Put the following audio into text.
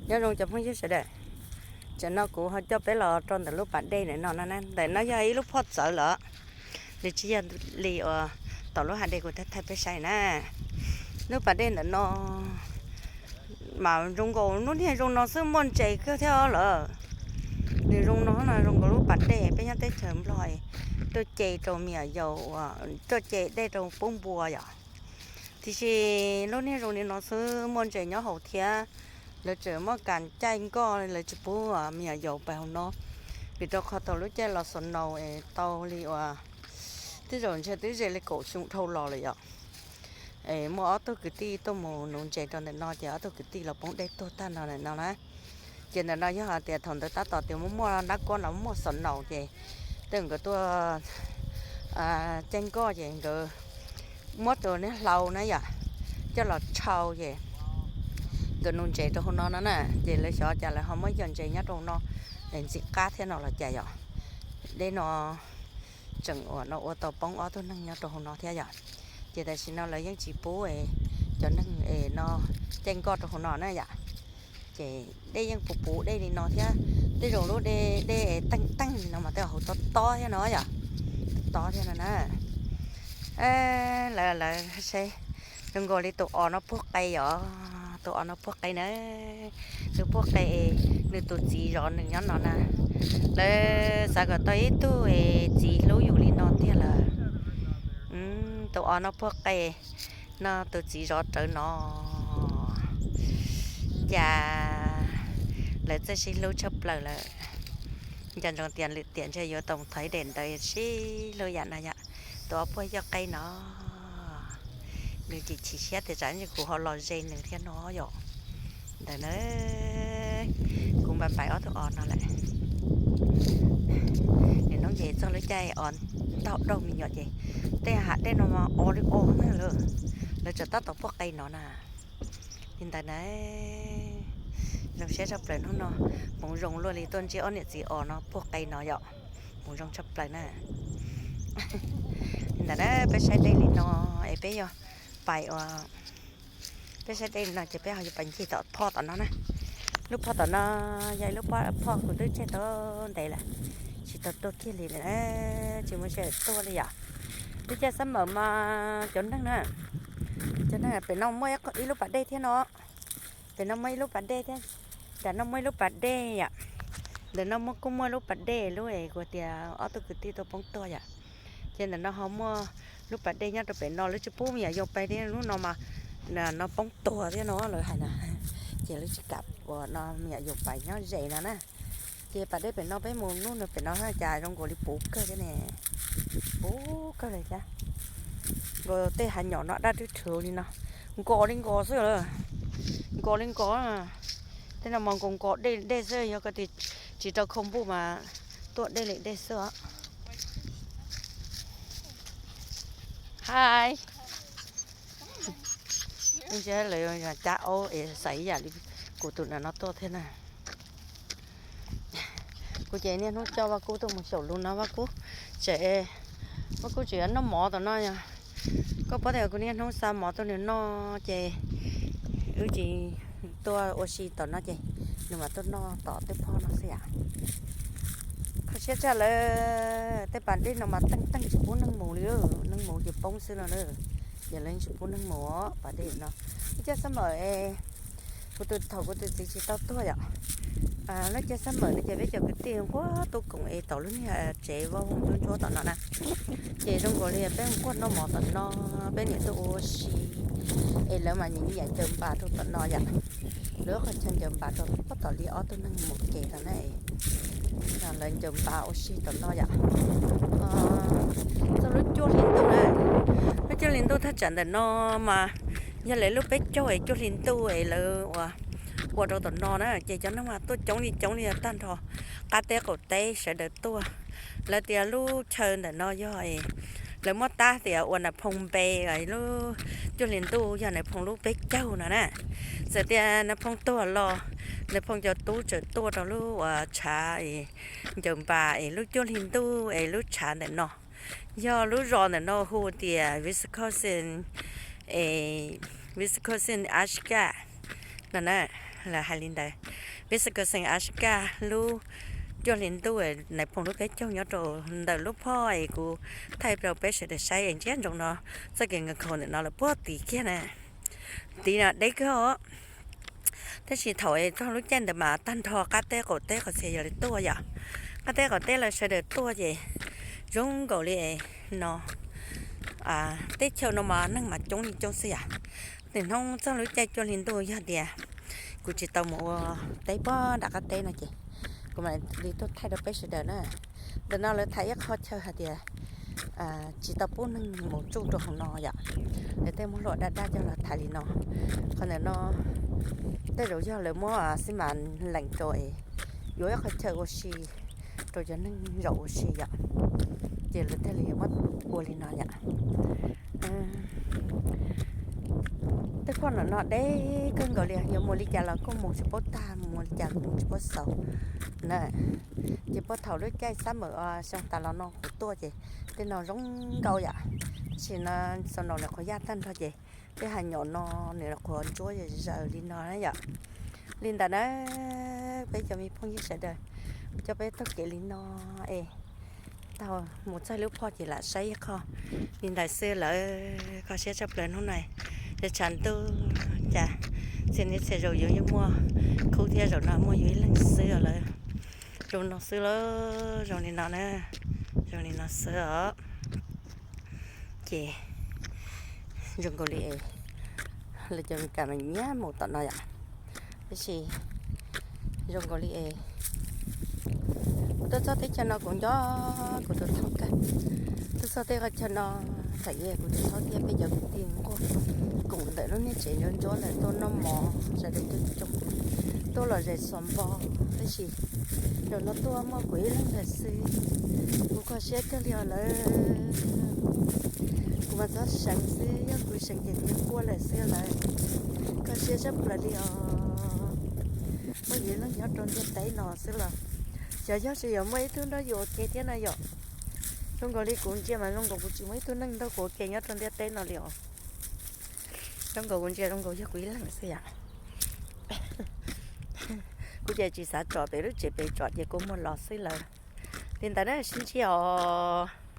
Nyob zoo cov phooj ywg sawv daws, tam no kuv ho coj peb los rau ntawm lub pas dej ntawm no no na. Ntawm no yog ib lub phoj txawv lawm, nws tsis yog li uas tom lub hav dej kuv thaij thaij peb saib na. Lub pas dej ntawm no mas zoo nkaus lub niag zoo no xwb muaj ntses kawg thiab lawm. Nws zoo no no zoo nkaus lub pas dej peb nyob teb chaws Nplog tuaj ce rau me nyuam yaus uas tuaj ce dej rau pub npua yom. Tiam sis lub niag zoo li no xwb muaj ntses nyob hauv thiab. Lawv tseem muaj kas caij nkoj, lawv tsis pub me nyuam yaus pais hauv no, vim rau qhov thaum lub caij los snow es tau li uas tej zaum ntshe twb ze li kaum xyoo dhau los lawm yom. Es muaj ob tug kwv tij tuaj mus nuv ntses rau ntawm no ces ob tug kwv tij los poob dej tuag tag nrho ntawm no na. Ces ntawm no yog hais tias thaum ntawd tab tom tias muaj muaj nab kuab no muaj snow ces tej zaum nkawd tuaj caij nkoj ces nkawd muab tus niag hlau na yom, coj los tshau ces nkawd nuv ntses rau hauv no no na. Ces lawv xyov cas lawv ho muab yog ntses nyob rau hauv no ntxim qab thiab no los cas yom. Dej no tseem uas no ua tau poob ob tug neeg nyob rau hauv no thiab yom. Ces tam sim no lawv yeej tsis pub cov neeg es no caij nkoj rau hauv no na yom. Ces dej yeej puv puv dej li no thiab. Tej zaum lub dej, dej teej teej li no mas tej zaum hauv tob tob thiab no yom. Tob tob thiab no na. Lawv, lawv seb, zoo nkaus li tus os no puag qe yom. Tus os no puag qe na. Nws puag qe, nws tus txiv zov nws nyob no na. Lawv xav kom tau ib tug txiv hlub yus li no tiag lawm. Tus os no puag qe no, tus txiv zov rawv no. Cas lawv txawj sib hlub tshaj plaws lawm. Nco ntsoov tias lwm tiam ntshe yuav tau thaiv dej ntawd sib hlub yam no yom. Tus os puag yog qe no. Nws tsis chim siab tias tsam kuv ho los ze nws thiab no yom. Ntawd na, kuv npais npais ob tug os no lawm. Nim no ces txog lub caij os ntaug daug me nyuam ces tej hav dej no mas os li os na lawm. Lawv tseem tab tom puag qe no na. Li ntawd na, zoo siab tshaj plaws hnub no, hmoov zoo luaj li tuaj ntsib ob niam txiv os no puag qe no yom. Hmoov zoo tshaj plaws na. Li ntawd na, peb saib dej li no es peb yuav pais ua, peb saib dej li no ces peb ho yuav pais ncig tom phoj tom no na. Lub phoj tom no yog ib lub phoj kuv twb tseg tau ntev lawm, tsis tau tuaj kiag li lawm, tsis muaj sij hawm tuaj li yom. Lub caij summer mas cov neeg na, cov neeg pem no muaj ib lub pas dej thiab no. Pem no muaj ib lub pas dej thiab. Nram no muaj ib lub pas dej yom. Ntawm no muaj, kuj muaj lub pas dej lub es kuv tias ob tug kwv tij tuaj poob tuag yom. Ces ntawm no ho muaj lub pas dej nyob rau pem no, lawv tsis pub me nyuam yaus pais thiab, lub no mas no poob tuag thiab no lawv hais na. Ces lawv tsis kam ua no me nyuam yaus pais nyob ze no na. Ces pas dej pem no peb mus nub no pem no cas zoo nkaus li puv kawg thiab ne. Puv kawg li thiab. Nkaus tej hav nyom no daj rwg rhwv li no, nkos li nkos xwb lawm. Nkos li nkos. Tej no mas nkaus nkos dej li dej xwb, yog koj tias tsis rau khau npuj mas tuaj dej li dej xwb os. Hi. Ntshe lawv cab aub es xaiv ib yam li kuv tus no no tuaj thiab na. Kuv ces niaj hnub coj Vaj Kub tuaj mus xyaum lus no, Vaj Kub tseem, Vaj Kub tseem yuav noj mov tom no yog. Koj paub tias kuv niaj hnub xa mov tuaj nws noj ces wb tsis tuaj ua si tom no ces nws mam tuaj noj tom tej phoj no xwb yam. Kho siab tshaj lawm, tej pas dej no mas teej teej tsis pub neeg mus li, neeg mus ces poob xwb no na. Ces lawv tsis pub neeg mus pas dej no. Ib caj xab mawm, kuv tus, thaum kuv tus txiv tsis tau tuag yom, lub caj xab mawm no ces peb cov kwv tij nquag tuaj koom es tom lub niag tsev vau ntsuab ntsuab tom no na. Ces zoo nkaus li peb nquag noj mov tom no, peb niam tuaj ua si, es lawv mas nyiam nyiam ncaws npas rau tom no yom. Lawv qhov chaw ncaws npas rau pob tom li ob tug neeg mus kev tom na. Lawv ncaws npas ua si tom no yom. Txog lub cuaj hli ntuj na, lub cuaj hli ntuj thaj tsam ntawm no mas yog lawv lub peb caug es cuaj hli ntuj es lawv ua, ua rau tom no na, ces cov neeg mas tuaj coob li coob li tag nrho, qab teb qaum teb sawv daws tuaj. Lawv tias lub chaw ntawm no yog lawv muab tab tias ua Nas Phoo npe, lub cuaj hli ntuj yog Nas Phoo lub peb caug no na. Txawm tias Nas Phoo tuag los Nas Phoo cov tub tseem tuaj rau lub uas tshav ncaws npas es lub cuaj hli ntuj es lub tshav ntawm no, yog lub zos ntawm no hu tias Wisconsin, es Wisconsin Ashka no na. Lawv hais li ntawd. Peb xeem Kausem Alaska lub cuaj hli ntuj, Nais Phoo lub peb caug nyob rau ntawm lub phoj es kuv thaij rau peb sawv daws saib es ntsia ntsoov no txoj kev nkhaus ntawm no lawm puag tid kiag na. Tid no deb kawg os. Tab sis thaum txog lub caij ntawd mas tag nrho qab teb qaum teb qhov txhia yog lawv tuaj yom. Qab teb qaum teb lawv sawv daws tuaj ces zoo nkaus li no, teb chaws no mas neeg mas coob li coob xwb yom. Nim hnub txog lub caij cuaj hli ntuj yog tias kuv tsis tau mus ua teb puag nram qab teb no ces kuv mam li tuaj thaij rau peb sawv daws na. Ntawm no lawv tham ib qho chaw hais tias tsis tau pub neeg mus tsuj rau hauv no yom. Lawv tej muab hlua daj daj coj los tham li no. Qhov ntawm no tej zaum yog lawv muab xib mas leem rau es yuav ib qhov chaw ua si rau cov neeg zaum ua si yom. Ces lawv thiaj li muab ua li no yom. Tej phoj no no deb kawg nkaus li, yuav mus li cas los kuj mus tsis paub tag, mus li cas los kuj mus tsis paub xaus na. Ces puag thaum lub caij xab mawm xyoo tas los no kuv tuaj ces tej no zoo nkauj yom. Tab sis no xaus no nws qhuav yaj tag nrho ces tej hav nyom no nws los qhuav ntsuab zaws li no na yom. Li ntawd na, peb cov me phooj ywg sawv daws, coj peb taug kev li no es taug mus txog lub phoj ces lam saib ib qho li ntawd xwb lawm. Kho siab tshaj plaws hnub no, yog tshav ntuj cas txhia niaj txhia zaus yuav yeej muaj khub thiab, zaum no muaj yus ib leeg xwb os lawm. Zoo no xwb lawm, zoo li no na, zoo li no xwb os. Ces zoo nkaus li es lawv cov Amelikas mas nyiam mus tom no yom. Tab sis zoo nkaus li es kuv tuaj txog teb chaws no kuv nco kuv tus thab kawg. Tuaj txog tej qhov chaw no thaum ub kuv tus thab thiab peb cov kwv tij nquag koom ntawm lub niag tsev ntsuab ntsuab ntawd tuaj noj mov sawv daws coob coob tuaj los zes xuas npo. Tab sis zaum no tuaj muaj kuv ib leeg ntawd xwb, kuv kho siab kawg li os lawm. Kuv mas txhob seev xwb, yog kuv seev ces kuv quaj lawm xwb lawm. Kho siab tshaj plaws li os. Muaj yus ib leeg nyob rau ntiaj teb no xwb los xyov yog tsis yog muaj ib tug nrog yus ua ke thiab na yom. Zoo nkaus li kuv ntsia mas zoo nkaus kuv tsis muaj ib tug neeg nrog kuv ua ke nyob rau ntiaj teb no li os. Zoo nkaus kuv ntsia zoo nkaus yog kuv ib leeg xwb yom. Kuv ces tsis xav tsom pem lub tsev pem, tsom ces kua muag los xwb lawm. Li ntawd na, sib ntsib os.